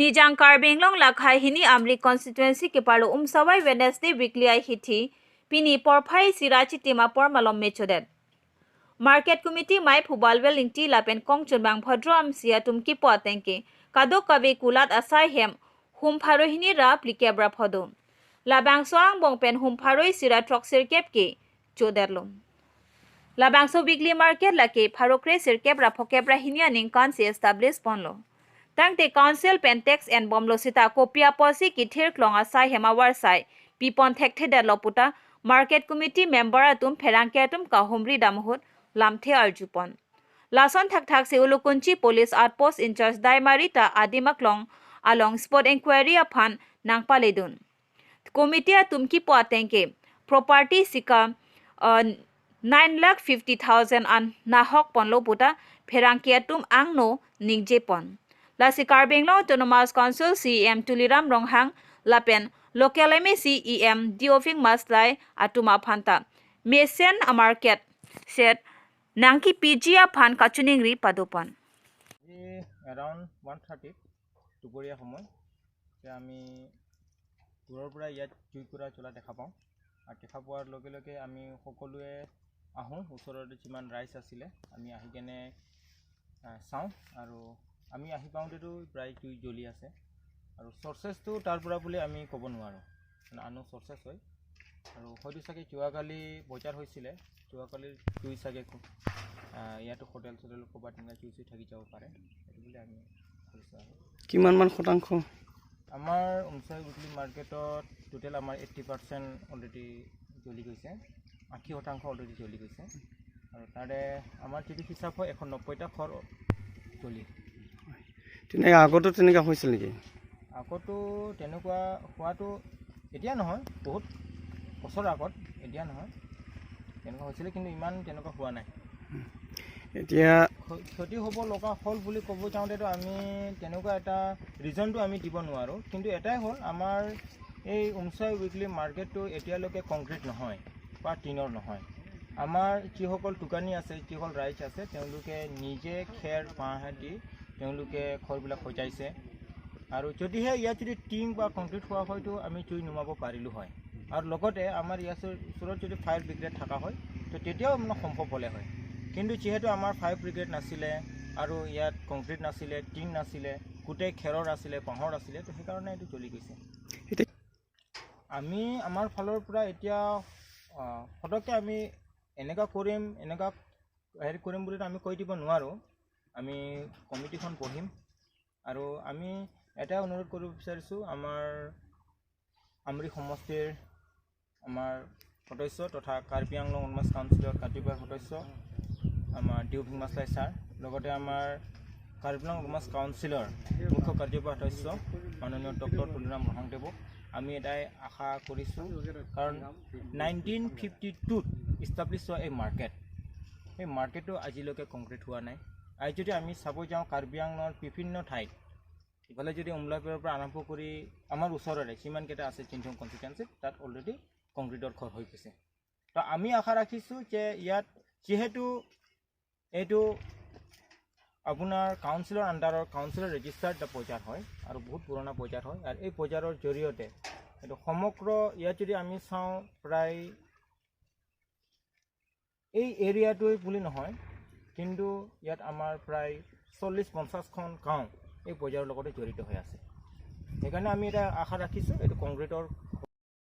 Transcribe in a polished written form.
Nijang Karbi Anglong lakhai hini Amri constituency ke parlo umsawai Wednesday weekly ai hithi pini porphai sirachi tema por malom mechodet. Market committee mai phubalwel ingti lapen kongchun bang bhadro amsia tumki po atengke kado kabe kulat asai hem hum pharohini ra plikebra phodo. Labang soang bongpen hum pharoi sira trok sirkep ke choderlo. Labangso weekly market lake pharokre sirkep ra phokebra hinia ningkan se establish ponlo. Tangte council pen tax and bomlo sita kopia posi ki thir klong asai hemawar sai pipon thekthe der loputa market committee member atum pherangke atum ka humri damhut lamthe arjupon. Lason thak thak se ulukunchi police outpost in charge daimari ta adimaklong along spot inquiry aphan nangpaledun. Committee atum ki po atengke property sika 9,50,000 an nahok ponlo puta pherangke atum angno ningje pon. Lasi Karbi Anglong Autonomous Council CEM Tuliram Ronghang lapen local MEC EM Diofing Maslai atuma phanta mesen market set nangki PG aphan kachuningri padopan. আজি around 1:30ত দুপৰীয়া সময় যে আমি দূৰৰ পৰা ইয়াত জুইকুৰা জ্বলা দেখা পাওঁ আৰু দেখা পোৱাৰ লগে লগে আমি সকলোৱে আহোঁ। ওচৰতে যিমান ৰাইজ আছিলে আমি আহি কেনে চাওঁ আৰু আমি আহি পাওঁতেতো প্ৰায় জুই জ্বলি আছে আৰু চৰ্চেছটো তাৰ পৰা বুলি আমি ক'ব নোৱাৰোঁ, মানে আনো চৰ্চেছ হয় আৰু হয়তো চাগে যোৱাকালি বজাৰ হৈছিলে, যোৱাকালিৰ জুই চাগে খুব ইয়াতো হোটেল চোটেল ক'ৰবাত তেনেকুৱা জুই চুই থাকি যাব পাৰে, সেইটো বুলি আমি ভাবিছোঁ। আৰু কিমানমান শতাংশ? আমাৰ উমচুৱাই উইকলি মাৰ্কেটত টোটেল আমাৰ 80% অলৰেডি জ্বলি গৈছে, 80% অলৰেডি জ্বলি গৈছে আৰু তাৰে আমাৰ যিটো হিচাপ হয় 190টা ঘৰ জ্বলি। তেনেকৈ আগতো তেনেকুৱা হৈছিল নেকি? আগতো তেনেকুৱা হোৱাটো এতিয়া নহয়, বহুত বছৰ আগত, এতিয়া নহয়, তেনেকুৱা হৈছিলে কিন্তু ইমান তেনেকুৱা হোৱা নাই। এতিয়া ক্ষতি হ'ব লগা হ'ল বুলি ক'ব যাওঁতেতো আমি তেনেকুৱা এটা ৰিজনটো আমি দিব নোৱাৰোঁ, কিন্তু এটাই হ'ল আমাৰ এই উমচুৱাই উইকলি মাৰ্কেটটো এতিয়ালৈকে কংক্ৰিট নহয় বা টিনৰ নহয়। আমাৰ যিসকল দোকানী আছে, যিসকল ৰাইজ আছে, তেওঁলোকে নিজে খেৰ বাঁহ দি তেওঁলোকে ঘৰবিলাক সজাইছে আৰু যদিহে ইয়াত যদি টিং বা কংক্ৰিট হোৱা হয়তো আমি জুই নুমাব পাৰিলোঁ হয় আৰু লগতে আমাৰ ইয়াৰ ওচৰত যদি ফায়াৰ ব্ৰিগেড থকা হয় তো তেতিয়াও মানে সম্ভৱ হ'লে হয়, কিন্তু যিহেতু আমাৰ ফায়াৰ ব্ৰিগেড নাছিলে আৰু ইয়াত কংক্ৰিট নাছিলে, টিং নাছিলে, গোটেই খেৰৰ আছিলে, বাঁহৰ আছিলে, তো সেইকাৰণে এইটো জ্বলি গৈছে। এতিয়া আমি আমাৰ ফালৰ পৰা এতিয়া ফটককৈ আমি এনেকুৱা কৰিম, এনেকুৱা হেৰি কৰিম বুলিতো আমি কৈ দিব নোৱাৰোঁ। আমি কমিটিখন বহিম আৰু আমি এটাই অনুৰোধ কৰিব বিচাৰিছোঁ, আমাৰ আমৰি সমষ্টিৰ আমাৰ সদস্য তথা কাৰ্বি আংলং অট'নমাছ কাউন্সিলৰ কাৰ্যবাহী সদস্য আমাৰ ডিঅ' মাছলাই ছাৰ, লগতে আমাৰ কাৰ্বি আংলং অট'নমাছ কাউন্সিলৰ মুখ্য কাৰ্যবাহী সদস্য মাননীয় ডক্টৰ তুলিৰাম ৰংহাংদেৱক আমি এটাই আশা কৰিছোঁ, কাৰণ 1952ত ইষ্টাব্লিছ হোৱা এই মাৰ্কেট, এই মাৰ্কেটটো আজিলৈকে কংক্ৰিট হোৱা নাই। আৰু যদি আমি চাব যাওঁ কাৰ্বি আংলঙৰ বিভিন্ন ঠাইত, ইফালে যদি উমলাপিৰৰ পৰা আৰম্ভ কৰি আমাৰ ওচৰৰে যিমানকেইটা আছে চিন্থং কনষ্টিটুৱেঞ্চিত, তাত অলৰেডি কংক্ৰিটৰ ঘৰ হৈ গৈছে। তো আমি আশা ৰাখিছোঁ যে ইয়াত যিহেতু এইটো আপোনাৰ কাউন্সিলৰ আণ্ডাৰৰ কাউন্সিলৰ ৰেজিষ্টাৰ্ড এটা বজাৰ হয় আৰু বহুত পুৰণা বজাৰ হয় আৰু এই বজাৰৰ জৰিয়তে এইটো সমগ্ৰ ইয়াত যদি আমি চাওঁ প্ৰায় এই এৰিয়াটোৱে বুলি নহয়, কিন্তু ইয়াত আমাৰ প্ৰায় 40-50খন গাঁও এই বজাৰৰ লগতে জড়িত হৈ আছে। সেইকাৰণে আমি এটা আশা ৰাখিছোঁ এইটো কংক্ৰিটৰ